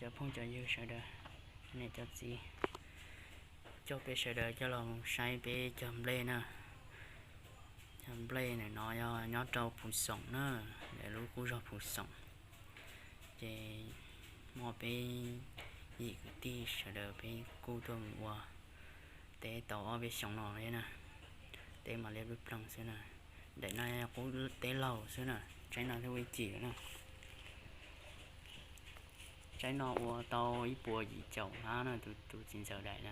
Cov phooj cov ywg sawv daws, niam cov txiv, coj peb sawv daws coj los saib peb cog nplej na. Cog nplej ntawm no yog nyob rau Phu Xoom na, lawv lub qub zog Phu Xoom. Ces muaj peb yim kwv tij sawv daws peb kuj tuaj mus ua teb tau ob peb xyoos no thiab na. Teb mas liab ploog xwb na. Daim no qub teb laug xwb na, tsaib no thiab ua ib cim lawm na. Tsaib no ua tau ib puas yim caum hnab na, tus txiv ntxawm daim na,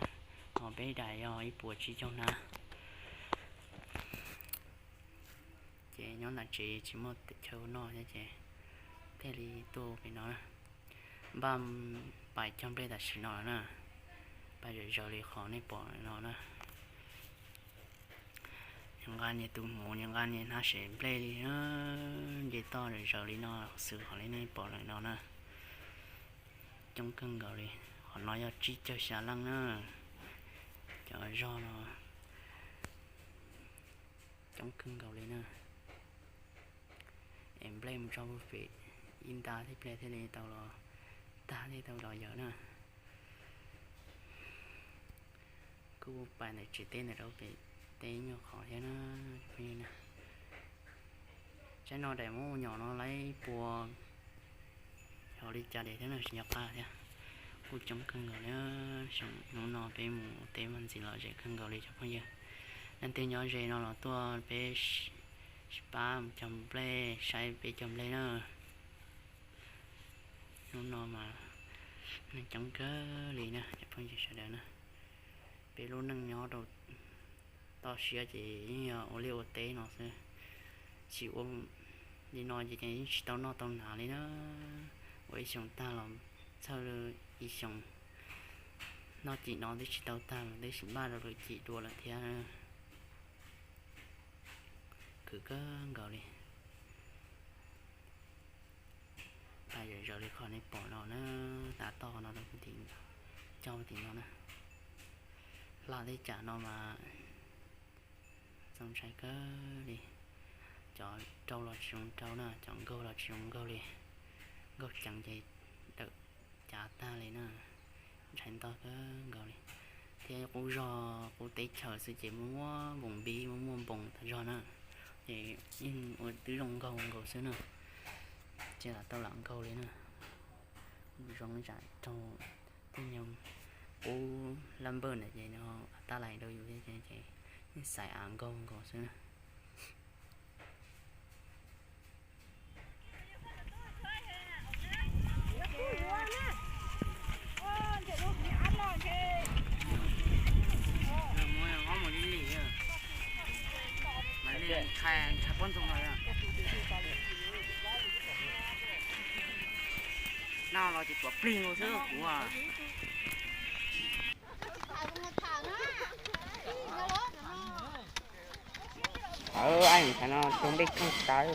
ho peb daim yog ib puas tsib caug hnab. Ces nyob ntawm tsev tsis muaj chaw noj thiab ces thiaj li tuaj pem no na. Npaj pais cog nplej tam sim no lawm na, pais zom zaws li qhov nej pom no na. Nws nqa nws tus hmuv, nws nqa nws hnab sev nplej li na, nce toj zom zaws li no xwb qhov li nej pom lawm no na. Coob kawg nkaus li, qhov no yog tsib caug xya leej na. Cov zog no coob kawg nkaus li na. Es nplej mus tso puag pem ib nta thiab pliag thiaj li tau los tag thiab tau los yawm na. Kuj pais ntawm tsev teb ntawm rau pem teb nyuag qhov thiab na. Tsaib no daim muab nyom no laib puas yog li cas daim thiab na, tsis nco qab thiab. Kuj coob kawg nkaus li. Xyoo hnub no peb mus teb mas ntxiv lom zem kawg nkaus li cov phooj ywg. Leej twg nyob ze no los tuaj peb sib pab mus cog nplej, saib peb cog nplej na. Hnub no mas neeg coob kawg li na cov phooj ywg sawv daws na. Peb lub neej nyob rau toj siab ces yeej yog ua liaj ua teb no xwb. Tsis ua li no ces yeej tsis tau noj tau hnav li na. Ua ib xyoos tag los txhawj ib xyoos, noj cim no twb tsis tau tag los twb sim npaj rau lwm cim dua lawm thiab. Khwv kawg nkaus li. Pais zom zaws li qhov nej pom no na, tav toj no rau puag tim, cog puag tim no na. Hla teb tsam no mas txaus ntshai kawg li. Cov rau los tsis zoo rau na, cov nkaug los tsis zoo nkaug li. Nkaug ceev ces dawm cav tag li na. Ntshai ntog kawg nkaus li. Thiab qub zog qub teb chaws xwb ces muaj muaj npoos npib, muaj muaj npoos tas zog na. Ces yeej ua twb zoo nkaug nkaus xwb na. Ces lam tau lam nkaug li na. Zoo li tsam raug tej nyuag qub laj npawj ntawd ces nws tab lais rau yus thiab ces yeej xaiv av nkaug nkaus xwb na. No los ces tuav plig xwb kuv. Aw, ntawm no cog nplej kawg tawv.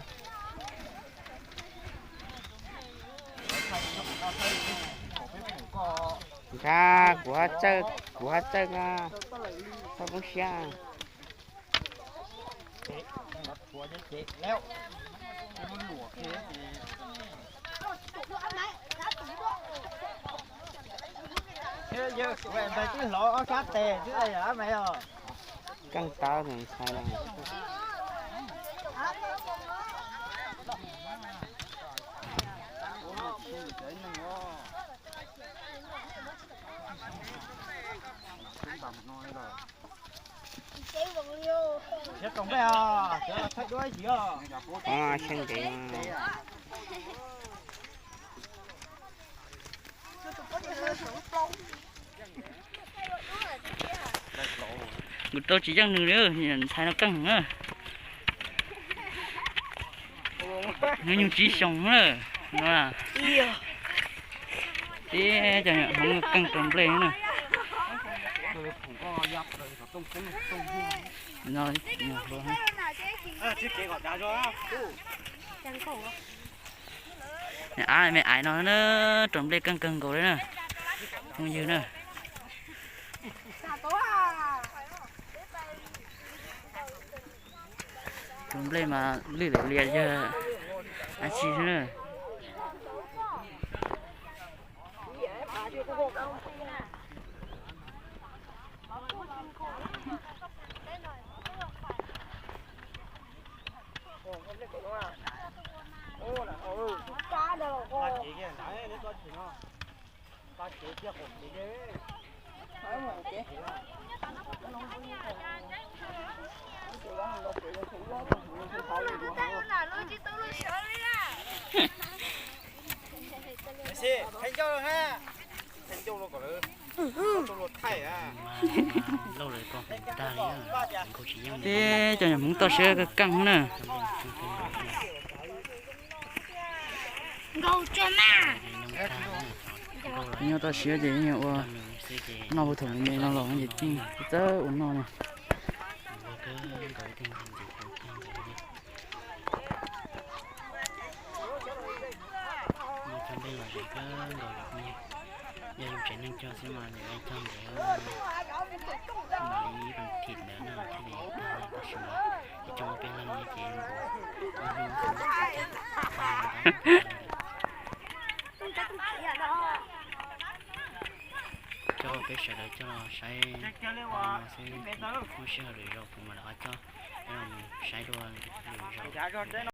Ntshai kuv, kuv ho txawj, txawj poob siab. Keej tawv ntshai na. Sab ntev. Kuv rau tsis yeej nws li, ntshai no keej na. Hnub nyoog tsib xyoos na no. Tib cov nyuam hmoob keej rau nplej na. Av me ais no na, rau nplej keej kawg nkaus li na, phooj ywg na. Rau nplej mas lwj liam lias yawg dab tsi xwb na. Teb cov nyuag Hmoob toj siab kawg keej na. Nyob toj siab ces ua noj puag thaum me me no los ces txawj ua noj na. Cog nplej los zem kawg nkaus cov phooj ywg. Yog yus tsev neeg cog xwb mas nws cog ntev, mam li ib pliag ntawd no thiaj li tag, tab sis mas coj peb leeg no ces coj peb sawv daws coj los saib no xwb, muaj sij hawm lwm zaus kuv mam li ho coj peb los saib dua lwm zaus.